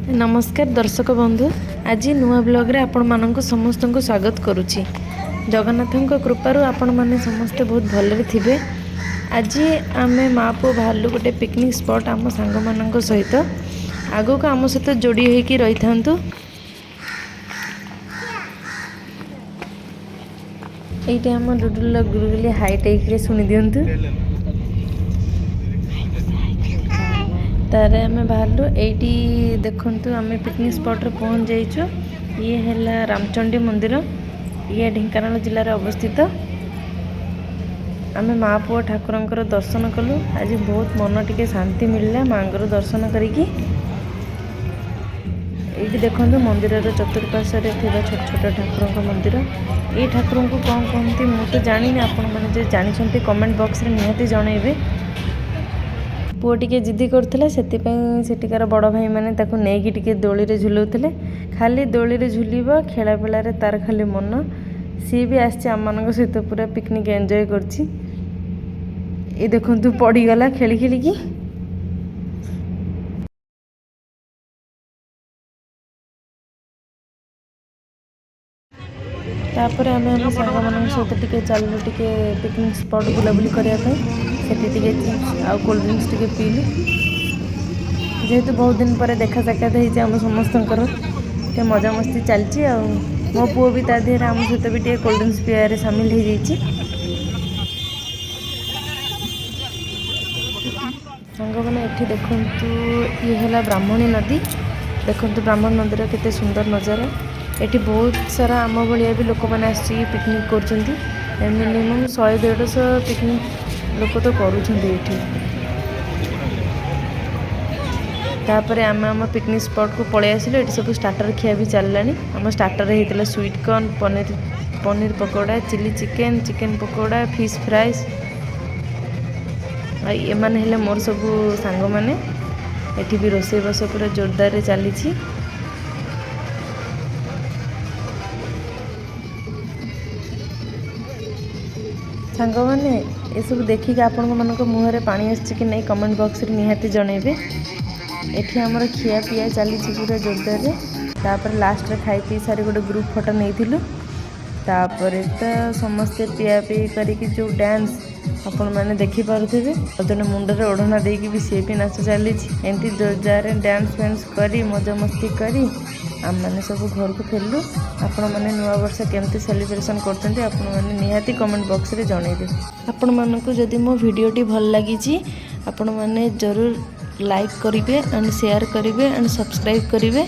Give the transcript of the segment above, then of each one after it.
ନମସ୍କାର ଦର୍ଶକ ବନ୍ଧୁ, ଆଜି ନୂଆ ବ୍ଲଗ୍ରେ ଆପଣମାନଙ୍କୁ ସମସ୍ତଙ୍କୁ ସ୍ୱାଗତ କରୁଛି। ଜଗନ୍ନାଥଙ୍କ କୃପାରୁ ଆପଣମାନେ ସମସ୍ତେ ବହୁତ ଭଲରେ ଥିବେ। ଆଜି ଆମେ ମା ପୁଅ ବାହାରିଲୁ ଗୋଟେ ପିକନିକ୍ ସ୍ପଟ୍ ଆମ ସାଙ୍ଗମାନଙ୍କ ସହିତ। ଆଗକୁ ଆମ ସହିତ ଯୋଡ଼ି ହୋଇକି ରହିଥାନ୍ତୁ। ଏଇଠି ଆମ ଡୁଡୁଲ ଗୁଲଗୁଲି ହାଇ ଟେକ୍ରେ ଶୁଣି ଦିଅନ୍ତୁ। ତାରେ ଆମେ ବାହାରିଲୁ। ଏଇଠି ଦେଖନ୍ତୁ, ଆମେ ପିକନିକ୍ ସ୍ପଟ୍ରେ ପହଞ୍ଚି ଯାଇଛୁ। ଇଏ ହେଲା ରାମଚଣ୍ଡୀ ମନ୍ଦିର। ଇଏ ଢେଙ୍କାନାଳ ଜିଲ୍ଲାରେ ଅବସ୍ଥିତ। ଆମେ ମା ପୁଅ ଠାକୁରଙ୍କର ଦର୍ଶନ କଲୁ। ଆଜି ବହୁତ ମନ ଟିକେ ଶାନ୍ତି ମିଳିଲା ମାଆଙ୍କର ଦର୍ଶନ କରିକି। ଏଇଠି ଦେଖନ୍ତୁ, ମନ୍ଦିରର ଚତୁଃପାର୍ଶ୍ୱରେ ଥିବା ଛୋଟ ଛୋଟ ଠାକୁରଙ୍କ ମନ୍ଦିର। ଏଇ ଠାକୁରଙ୍କୁ କ'ଣ କୁହନ୍ତି ମୁଁ ତ ଜାଣିନି। ଆପଣମାନେ ଯଦି ଜାଣିଛନ୍ତି, କମେଣ୍ଟ ବକ୍ସରେ ନିହାତି ଜଣାଇବେ। ପୁଅ ଟିକେ ଜିଦି କରୁଥିଲା, ସେଥିପାଇଁ ସେଠିକାର ବଡ଼ ଭାଇମାନେ ତାକୁ ନେଇକି ଟିକେ ଦୋଳିରେ ଝୁଲାଉଥିଲେ। ଖାଲି ଦୋଳିରେ ଝୁଲିବ, ଖେଳା ବେଳାରେ ତାର ଖାଲି ମନ। ସିଏ ବି ଆସିଛି ଆମମାନଙ୍କ ସହିତ, ପୁରା ପିକନିକ୍ ଏନ୍ଜୟ କରୁଛି। ଏ ଦେଖନ୍ତୁ, ପଡ଼ିଗଲା ଖେଳି ଖେଳିକି। ତାପରେ ଆମେ ଆମ ସାଙ୍ଗମାନଙ୍କ ସହିତ ଟିକେ ଚାଲିଲୁ ଟିକେ ପିକନିକ୍ ସ୍ପଟ୍ ବୁଲାବୁଲି କରିବା ପାଇଁ। ସେଠି ଟିକେ ଚିପ୍ସ ଆଉ କୋଲ୍ଡ ଡ୍ରିଙ୍କସ୍ ଟିକେ ପିଇଲୁ। ଯେହେତୁ ବହୁତ ଦିନ ପରେ ଦେଖା ସାକ୍ଷାତ ହେଇଛି ଆମ ସମସ୍ତଙ୍କର, ଟିକେ ମଜାମସ୍ତି ଚାଲିଛି। ଆଉ ମୋ ପୁଅ ବି ତା ଦେହରେ ଆମ ସହିତ ବି ଟିକେ କୋଲ୍ଡ ଡ୍ରିଙ୍କସ୍ ପିଇବାରେ ସାମିଲ ହେଇଯାଇଛି। ସାଙ୍ଗମାନେ, ଏଠି ଦେଖନ୍ତୁ, ଇଏ ହେଲା ବ୍ରାହ୍ମଣୀ ନଦୀ। ଦେଖନ୍ତୁ, ବ୍ରାହ୍ମଣୀ ନଦୀର କେତେ ସୁନ୍ଦର ନଜାରା। ଏଠି ବହୁତ ସାରା ଆମ ଭଳିଆ ବି ଲୋକମାନେ ଆସିକି ପିକନିକ୍ କରୁଛନ୍ତି। ମିନିମମ୍ 100-150 ପିକନିକ୍ ଲୋକ ତ କରୁଛନ୍ତି ଏଇଠି। ତାପରେ ଆମେ ଆମ ପିକନିକ୍ ସ୍ପଟ୍କୁ ପଳେଇ ଆସିଲୁ। ଏଠି ସବୁ ଷ୍ଟାର୍ଟର ଖିଆ ବି ଚାଲିଲାଣି। ଆମ ଷ୍ଟାର୍ଟର ହେଇଥିଲା sweet corn, paneer, paneer pakora, chilli chicken, chicken pakora, fees fries. ଆଉ ଏମାନେ ହେଲେ ମୋର ସବୁ ସାଙ୍ଗମାନେ। ଏଠି ବି ରୋଷେଇବାସ ପୁରା ଜୋରଦାରରେ ଚାଲିଛି। ସାଙ୍ଗମାନେ, ଏସବୁ ଦେଖିକି ଆପଣଙ୍କ ମୁହଁରେ ପାଣି ଆସୁଛି କି ନାହିଁ, କମେଣ୍ଟ ବକ୍ସରେ ନିହାତି ଜଣାଇବେ। ଏଠି ଆମର ଖିଆ ପିଆ ଚାଲିଛି ପୁରା ଜୋରଦାରରେ। ତାପରେ ଲାଷ୍ଟରେ ଖାଇ ପିଇ ସାରି ଗୋଟେ ଗ୍ରୁପ୍ ଫଟୋ ନେଇଥିଲୁ। ତାପରେ ତ ସମସ୍ତେ ପିଆ ପିଇ କରିକି ଯେଉଁ ଡ୍ୟାନ୍ସ, ଆପଣମାନେ ଦେଖିପାରୁଥିବେ। ଆଉ ଜଣେ ମୁଣ୍ଡରେ ଓଢ଼ଣା ଦେଇକି ବି ସିଏ ବି ନାଚ ଚାଲିଛି। ଏମିତି ଜୋରଦାରରେ ଡ୍ୟାନ୍ସ ଫ୍ୟାନ୍ସ କରି, ମଜାମସ୍ତି କରି ଆମେମାନେ ସବୁ ଘରକୁ ଫେରିଲୁ। ଆପଣମାନେ ନୂଆବର୍ଷ କେମିତି ସେଲିବ୍ରେସନ୍ କରୁଛନ୍ତି, ଆପଣମାନେ ନିହାତି କମେଣ୍ଟ ବକ୍ସରେ ଜଣାଇବେ। ଆପଣମାନଙ୍କୁ ଯଦି ମୋ ଭିଡ଼ିଓଟି ଭଲ ଲାଗିଛି, ଆପଣମାନେ ଜରୁର ଲାଇକ୍ କରିବେ ଆଣ୍ଡ ସେୟାର କରିବେ ଆଣ୍ଡ ସବସ୍କ୍ରାଇବ୍ କରିବେ,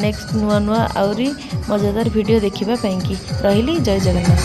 ନେକ୍ସଟ ନୂଆ ନୂଆ ଆହୁରି ମଜାଦାର ଭିଡ଼ିଓ ଦେଖିବା ପାଇଁକି। ରହିଲି, ଜୟ ଜଗନ୍ନାଥ।